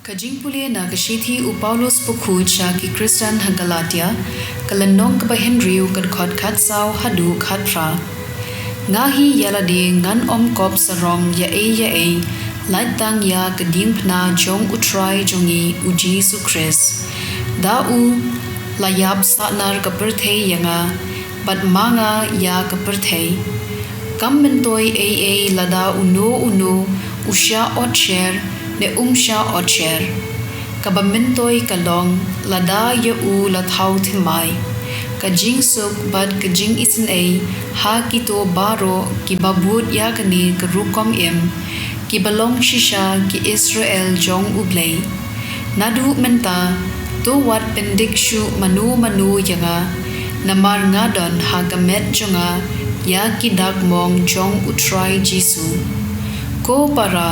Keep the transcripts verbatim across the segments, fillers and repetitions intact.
Ka jingpule na ka shithi u Paulus bakhuid sha ki Khristan ha Galatia, ka lynnong kaba hynriew, ka dkhot khatsaw haduh khatphra. Nga hi ïalade ngan ym kop sarong ïa ei ïa ei, lait tang ïa ka diengphna jong u Trai jong ngi u Jisu Khrist. Da u la ïap sahnar ka pyrthei ïa nga, bad ma nga ïa ka pyrthei. Kam myntoi ei ei lada uno uno u shah otsher ne um shah otsher. Kaba myntoi ka long, lada ïa u la thaw thymmai. Ka jingsuk bad ka jingisynei ha kito baroh kiba bud ïa kane ka rukom im, kiba long shisha ki Israel jong U Blei. Naduh mynta, to wat pyndik shuh mano mano ïa nga, namar nga don ha ka met jong nga ïa ki dak mong jong u Trai Jisu. Ko para,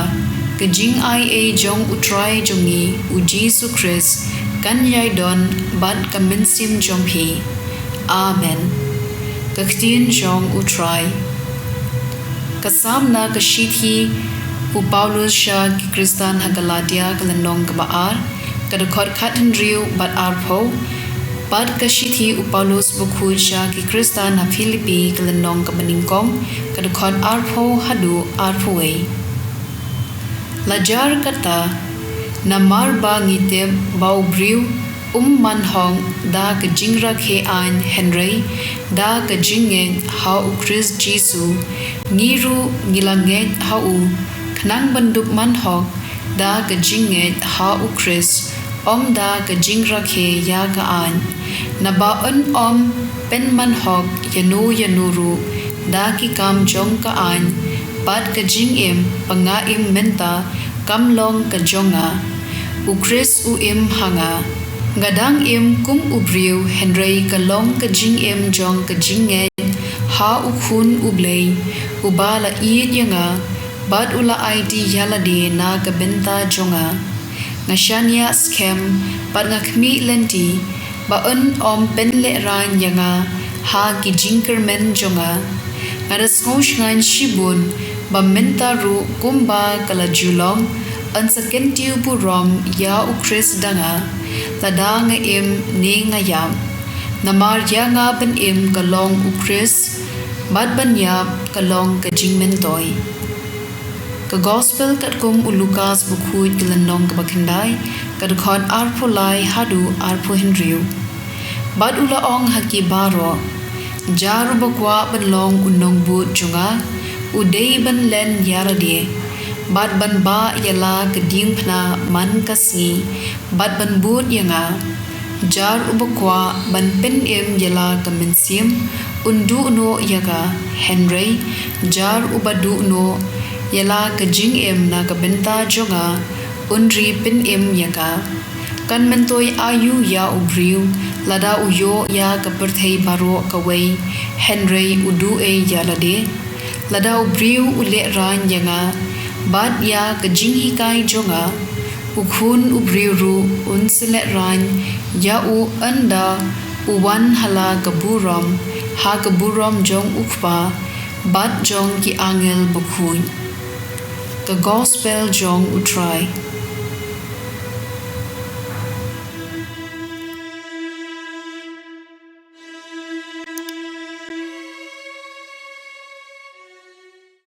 ka jingaiei jong u Trai jong ngi u Jisu Khrist kan ïai don bad ka mynsiem jong phi. Amen. Ka ktien jong u Trai. Ka sam na ka shithi u Paulus sha ki Khristan ha Galatia, ka lynnong kaba ar, ka dkhot khathynriew bad arphew, bad ka shithi u Paulus bakhuid sha ki Khristan ha Philippi, ka lynnong kaba nyngkong, ka dkhot arphew haduh arphew wei. La jar kata, namar ba ngi tip ba u briew um man hok da ka jingrakhe aiñ, hynrei da ka jingngeit ha u Khrist Jisu, ngi ruh ngi la ngeit ha u, khnang ban dup man hok da ka jingngeit ha u Khrist, ym da ka jingrakhe ïa ka aiñ. Naba un ym pynman hok ïano ïano ruh da ki kam jong ka aiñ, bad ka jingim ba nga im mynta kam long ka jong nga, u Khrist u im ha nga. Nga dang im kum u briew, hynrei ka long ka jingim jong ka jingngeit ha u Khun u Blei, uba la ïeit ïa nga, bad u la aiti ïalade na ka bynta jong nga. Nga shaniah skhem bad nga khmih lynti ba un ym pynlehraiñ ïa nga ha ki jingkyrmen jong nga. Nga da sngewshngaiñ shibun ba mynta ruh kumba ka la ju long, yn sa kyntiew burom ïa u Khrist da nga, lada nga im ne nga ïap. Namar ïa nga ban im ka long u Khrist, bad ban ïap ka long ka jingmyntoi. Ka Gospel katkum u Lukas bakhuid, ka lynnong kaba khyndai, ka dkhot arphew lai haduh arphew hynriew. Bad u la ong ha ki baroh, jar uba kwah ban long u nongbud jong nga, u dei ban len ïalade, bad ban bah ïa la ka diengphna man ka sngi, bad ban bud ïa nga. Jar uba kwah ban pynim ïa la ka mynsiem, un duh noh ïa ka, hynrei jar uba duh noh ïa la ka jingim na ka bynta jong nga, un ri pynim ïa ka. Kan myntoi aïu ïa u briew lada u ïoh ïa ka pyrthei baroh kawei, hynrei u duh ei ïalade? Lada u briew u lehraiñ ïa nga bad ïa ka jinghikai jong nga, u Khun u briew ruh un sa lehraiñ ïa u ynda u wan ha la ka burom, ha ka burom jong u Kpa bad jong ki angel bakhuid. Ka Gospel jong u Trai.